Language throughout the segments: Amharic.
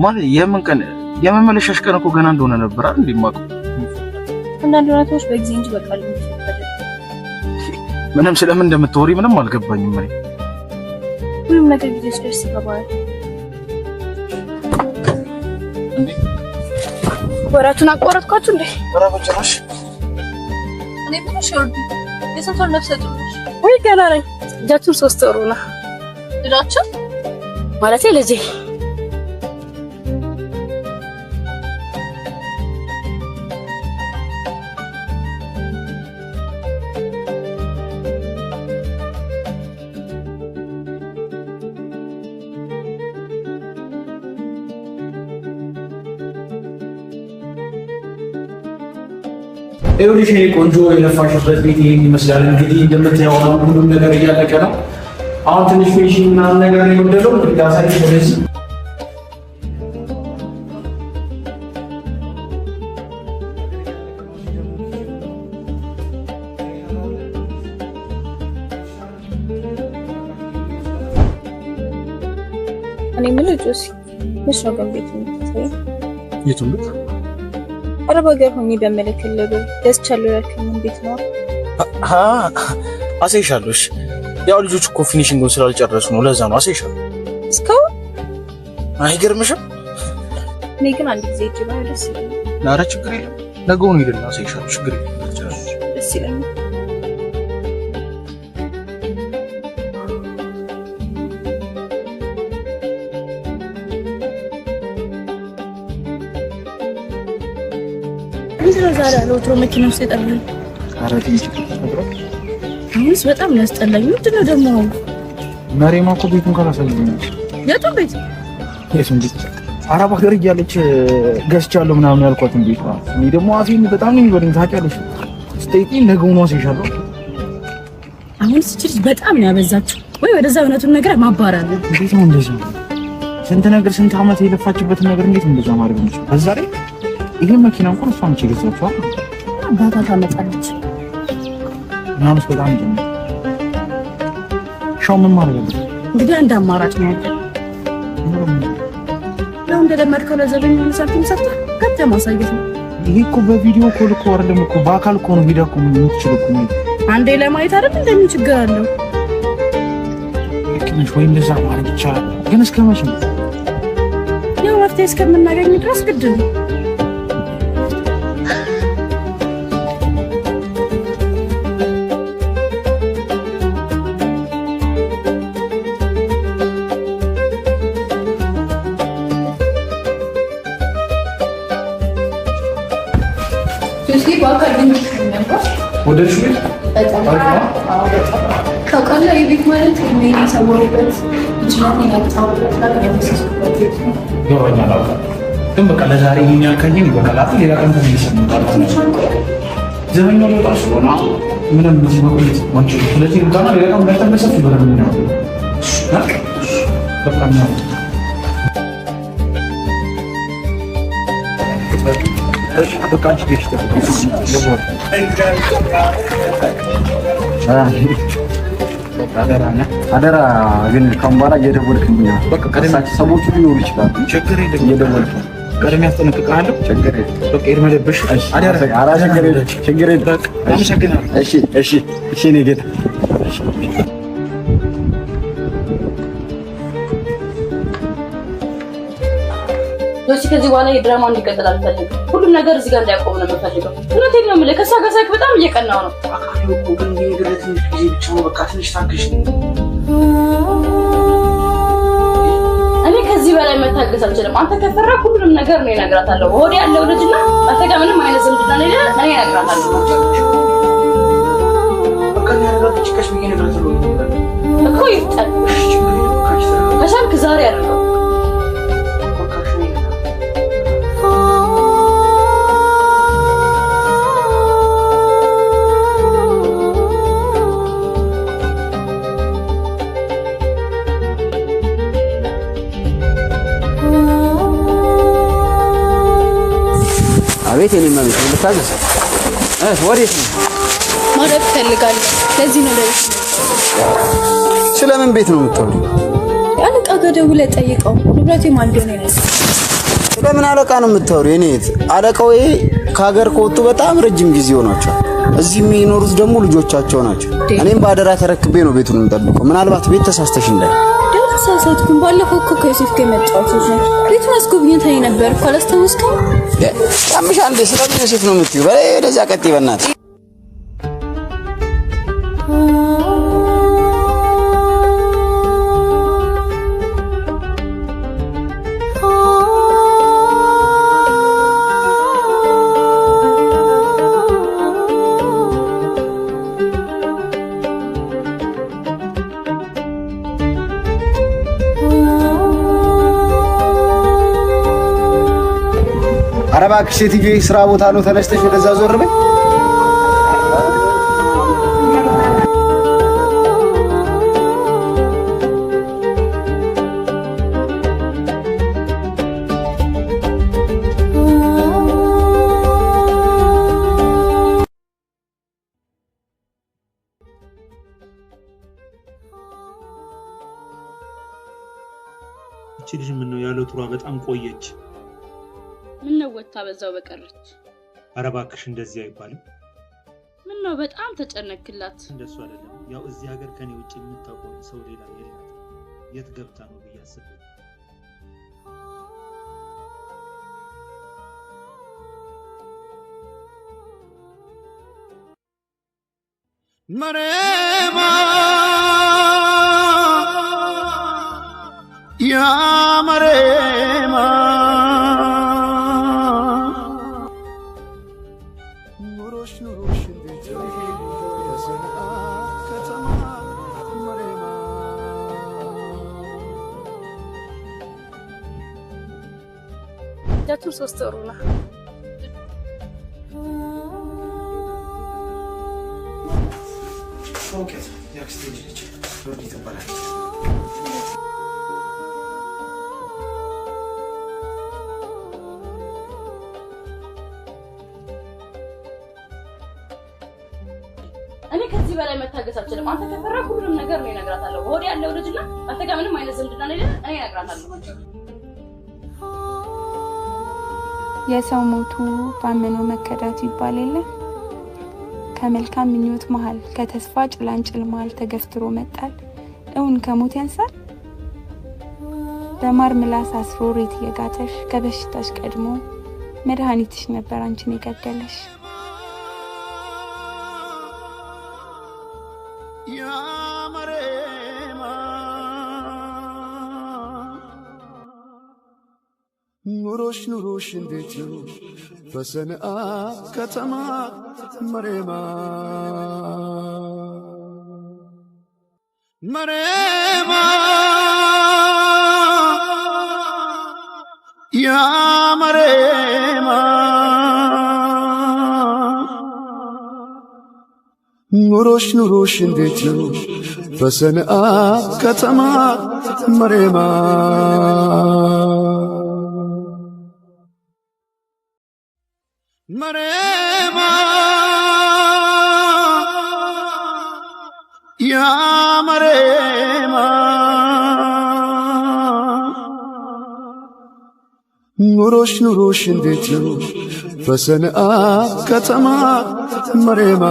ማለት የምን ቀን የመመለሻሽ ቀን እኮ ገና እንደሆነ ነበር አይደል? እንደማውቀው አንዳንድ እውነታዎች በጊዜ እንጂ በቃል ምንም ስለምን እንደምትወሪ ምንም አልገባኝም። እኔ ሁሉም ነገር ጊዜ ሲደርስ ይገባል። እንዴ ወራቱን አቋረጥኳችሁ እንዴ? ኧረ በጭራሽ። እኔ ብለሽ ወርዲ የስንት ወር ነፍሰ ጡር ነሽ? ወይ ገና ነኝ። ልጃችን 3 ወሩ ነው። ልጃችን ማለቴ ልጄ። ይኸውልሽ የእኔ ቆንጆ የለፋሽበት ቤት ይሄን ይመስላል። እንግዲህ እንደምታየው አሁን ሁሉም ነገር እያለቀ ነው። አሁን ትንሽ finishing ምናምን ነገር ነው የጎደለው። እንግዲህ ላሳይሽ ወደዚህ እኔ የምልህ ጆሲ፣ መች ነው ግን ቤት የምትተይው? የቱን ቤት? አረብ ሀገር ሆኜ በምልክልህ ብር ገዝቻለሁ ያልከኝን ቤት ነው። አሳይሻለሁ። እሺ፣ ያው ልጆች እኮ finishing ኡን ስላልጨረሱ ነው፣ ለዛ ነው። አሳይሻለሁ። እስካሁን አይገርምሽም? እኔ ግን አንድ ጊዜ ሂጅ ባየው ደስ ይለኛል። ኧረ ችግር የለም፣ ነገውኑ ሄድና አሳይሻለሁ። ችግር የለም፣ ደስ ይለኛል። ምንድን ነው ዛሬ አለ ወትሮ መኪና ውስጥ የጠራኸኝ? አሁንስ በጣም ነው ያስጠላኝ። ምንድን ነው ደግሞ መሬማ እኮ ቤቱን ካላሳየኝ። የቱን ቤት? የቱን ቤት? አረብ ሀገር እያለች ገዝቻለሁ ምናምን ያልኳትን ቤት ማለት ነው። እኔ ደግሞ አፌን በጣም ነው የሚበለኝ ታውቂያለሽ። ስትጠይቂኝ ነገውኑ አሳይሻለሁ። አሁንስ ይህች ልጅ በጣም ነው ያበዛችው። ወይ ወደዛ እውነቱን ነገር ማባረር ነው። እንዴት ነው እንደዚህ? ስንት ነገር ስንት ዓመት የለፋችበትን ነገር እንዴት እንደዛ ማድረግ ነው? በዛ ላይ ይሄ መኪና እንኳን እሷ ነች የገዛችው። አባቷ ታመጣለች ምናምን በጣም ጀምር ሻው ምን ማድረግ አለብን? እንግዲህ አንድ አማራጭ ነው ያለው። ያው እንደለመድከው ለዘበኛ የሆነ ሳንቲም ሰጥተህ ገብተህ ማሳየት ነው። ይሄ እኮ በቪዲዮ call እኮ አይደለም እኮ በአካል እኮ ነው። ሄዳ እኮ የምትችል እኮ ነው። አንዴ ለማየት አይደል እንደምን ችግር አለው? ልክ ነሽ ወይ? እንደዛ ማድረግ ይቻላል፣ ግን እስከ መቼ ነው? ያው መፍትሄ እስከምናገኝ ድረስ ግድ ነው። ወደድሽ ቤት? ታውቃለህ፣ የቤት ማለት እኔ የሰወሩበት ልጅነቴን ያጣሁበት ነገር ያፈሰስኩበት ቤት ነው። ይገባኛል። አውቃለሁ፣ ግን በቃ ለዛሬ ይሄን ያህል ካየን ይበቃል። አይደል? ሌላ ቀን ተመልሰን እንመጣለን። ዘበኛው ሊወጣ ስለሆነ ምንም እዚህ መቆየት አንችልም። ስለዚህ እንውጣና ሌላ ቀን መጥተን በሰፊው በደንብ እናወራለን። በቃ እናውራ። በቃ አንቺ ቤትሽ አደራ ግን ካሁን በኋላ እየደወልክልኝ ነው። በቃ ቀደም ሰዎቹ ሊኖሩ ይችላሉ። ችግር የለም፣ እየደወልክ ቀደም ያስጠነቅቅሃለሁ። ችግር የለም። በቃ ይርመደብሽ። አደራ። ኧረ ችግር የለም፣ ችግር የለም። አመሰግናለሁ። እሺ፣ እሺ፣ እሺ የእኔ ጌታ። ጆሲ ከዚህ በኋላ የድራማ እንዲቀጥል አልፈልግም። ሁሉም ነገር እዚህ ጋር እንዲያቆም ነው የምፈልገው። እውነቴን ነው የምልህ፣ ከእሷ ጋር ሳይክ በጣም እየቀናው ነው። አውቃለሁ እኮ ግን ይሄ ነገር ለትንሽ ጊዜ ብቻ ነው። በቃ ትንሽ ታገሽ። እኔ ከዚህ በላይ መታገስ አልችልም። አንተ ከፈራህ ሁሉንም ነገር እኔ እነግራታለሁ። በሆዴ ያለው ልጅና አንተ ጋር ምንም አይነት ዝምድና እንደሌለ እኔ እነግራታለሁ። በቃ እኔ አረጋግቼ ቀስ ብዬ እነግራታለሁ እኮ ይፍጠን። እሺ፣ ችግር የለም። ከአንቺ ተረጋጊ። ከቻልክ ዛሬ አድርገው። በቃ እሺ፣ እኔ አቤት የኔ እመቤት፣ ልታዘዝ? ወዴት ነው? ማረፍ እፈልጋለሁ። ለዚህ ነው ለቤት። ስለምን ቤት ነው የምታወሪው? አለቃ ጋር ደውለህ ጠይቀው። ንብረቴ ማን እንደሆነ ይነግርሃል። ስለምን አለቃ ነው የምታወሪው? የኔ እህት አለቃው ይሄ ከሀገር ከወጡ በጣም ረጅም ጊዜ ሆኗቸዋል። እዚህ የሚኖሩት ደግሞ ልጆቻቸው ናቸው። እኔም በአደራ ተረክቤ ነው ቤቱን የምጠብቀው። ምናልባት ቤት ተሳስተሽ እንዳይ። አልተሳሳትኩም። ባለፈው እኮ ከዮሴፍ ጋር የመጣሁት ልጅ ነኝ። ቤቱን አስጎብኝተኸኝ ነበር እኮ አላስታወስከውም? ያምሻ እንዴ? ስለምን ዮሴፍ ነው የምትይው? በላይ ወደዚያ ቀጥይ በእናትሽ። ኧረ እባክሽ ሴትዮ ስራ ቦታ ነው፣ ተነስተሽ ወደዛ ዞር በይ። እቺ ልጅ ምነው ያለ ቱሯ በጣም ቆየች? ምነው ወጥታ በዛው በቀረች? ኧረ እባክሽ እንደዚህ አይባልም። ምነው በጣም ተጨነክላት? እንደሱ አይደለም። ያው እዚህ ሀገር ከኔ ውጭ የምታውቀው ሰው ሌላ የላትም። የት ገብታ ነው ብዬ አስቤ። መሬማ ያ መሬማ ኑሮሽ ኑሮሽ እንዴት ነው በሰንዓ ከተማ መሬማ። ልጃችን 3 ወሩ ነው። የአክስቴ ልጅ ነች። ሎዲ ትባላለች። እኔ ከዚህ በላይ መታገስ አልችልም። አንተ ከፈራህ ሁሉንም ነገር እኔ እነግራታለሁ። ሆዴ ያለው ልጅና አንተ ጋር ምንም አይነት ዝምድና እንደሌለ እኔ እነግራታለሁ። የሰው ሞቱ ባመነው መከዳቱ ይባል የለ? ከመልካም ምኞት መሃል ከተስፋ ጭላንጭል መሃል ተገፍትሮ መጣል እውን ከሞት ያንሳል? በማር ምላስ አስሮ ሬት እየጋተሽ ከበሽታሽ ቀድሞ መድኃኒትሽ ነበር አንቺን የገደለሽ። ያ መሬማ ኑሮሽ ኑሮሽ እንዴት ነው በሰንዓ ከተማ መሬማ መሬማ ያ መሬማ ኑሮሽ ኑሮሽ እንዴት ነው በሰንዓ ከተማ መሬማ። መሬማ ያ መሬማ ኑሮሽ ኑሮሽ እንዴት ነው በሰንዓ ከተማ መሬማ።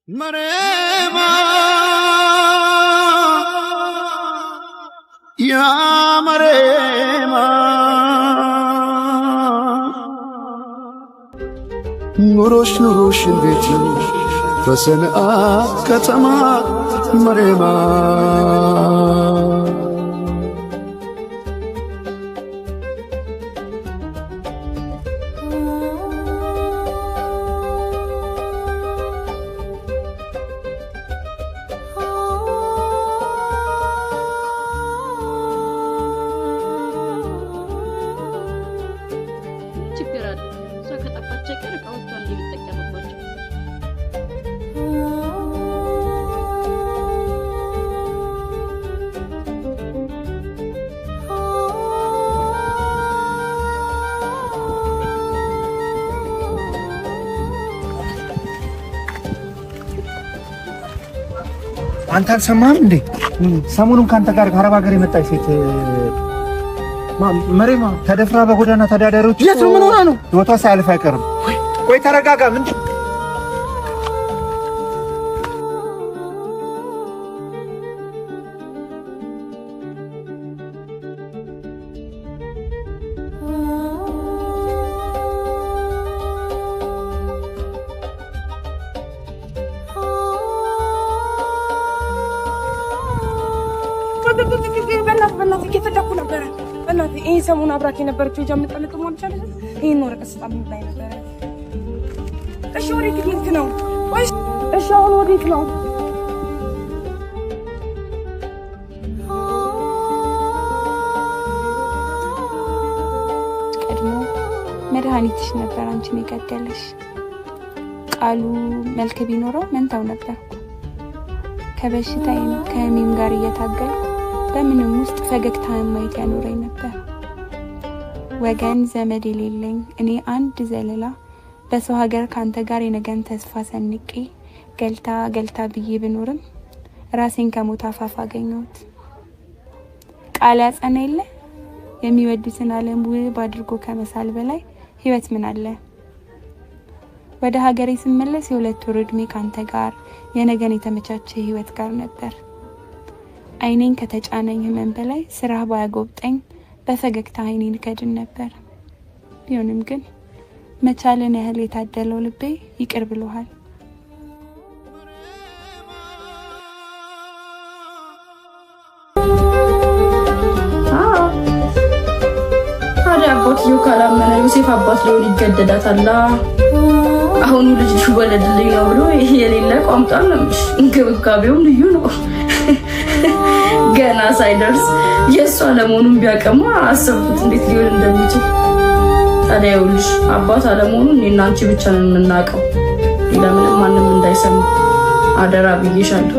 መሬማ ያ መሬማ ኑሮሽ ኑሮሽ እንዴት ነው በሰንዓ ከተማ መሬማ። ምን ችግር አለ? እሷ ከጠፋች አይቀር እቃዎቿን እንዲህ ብትጠቀምባቸው። አንተ አልሰማህም እንዴ? ሰሞኑን ከአንተ ጋር ከአረብ ሀገር የመጣች ሴት መሬማ ተደፍራ በጎዳና ተዳዳሪዎች። የት ነው? ምን ሆና ነው? ህይወቷ ሳያልፍ አይቀርም። ቆይ ተረጋጋ። ምንድን በእናትህ እየፈለኩ ነበረ። በእናትህ ይሄን ሰሞን አብራክ የነበረችው ልጅ የምጠለጥመው ልጅ አለች። ይሄን ወረቀት ስጣኝ ብላኝ ነበረ። እሺ ወዴት ልክ ነው? እሺ አሁን ወዴት ነው? ቀድሞ መድኃኒትሽ ነበር አንቺን የገደለሽ። ቃሉ መልክ ቢኖረው መንታው ነበርኩ። ከበሽታዬም ከህሜም ጋር እየታገልኩ በምንም ውስጥ ፈገግታህን ማየት ያኖረኝ ነበር። ወገን ዘመድ የሌለኝ እኔ አንድ ዘለላ በሰው ሀገር ካንተ ጋር የነገን ተስፋ ሰንቄ ገልታ ገልታ ብዬ ብኖርም ራሴን ከሞት አፋፍ አገኘሁት። ቃል ያጸና የለ የሚወዱትን ዓለም ውብ አድርጎ ከመሳል በላይ ህይወት ምን አለ? ወደ ሀገሬ ስመለስ የ2 ወር እድሜ ካንተ ጋር የነገን የተመቻቸ ህይወት ጋር ነበር። አይኔን ከተጫነኝ ህመም በላይ ስራህ ባያጎብጠኝ በፈገግታ አይኔን ከድን ነበር። ቢሆንም ግን መቻልን ያህል የታደለው ልቤ ይቅር ብሎሃል። ታዲያ አባትየው ካላመነ ዮሴፍ አባት ሊሆን ይገደዳታል። አሁኑ ልጅ ሊወለድልኝ ነው ብሎ የሌለ ቋምጧል ነው የምልሽ። እንክብካቤውም ልዩ ነው። ገና ሳይደርስ የእሷ አለመሆኑን ቢያቀማ አሰብኩት እንዴት ሊሆን እንደሚችል። ታዲያ ይኸውልሽ አባት አለመሆኑን እኔና አንቺ ብቻ ነን የምናውቀው። ሌላ ምንም ማንም እንዳይሰማ አደራ ብዬሻለሁ።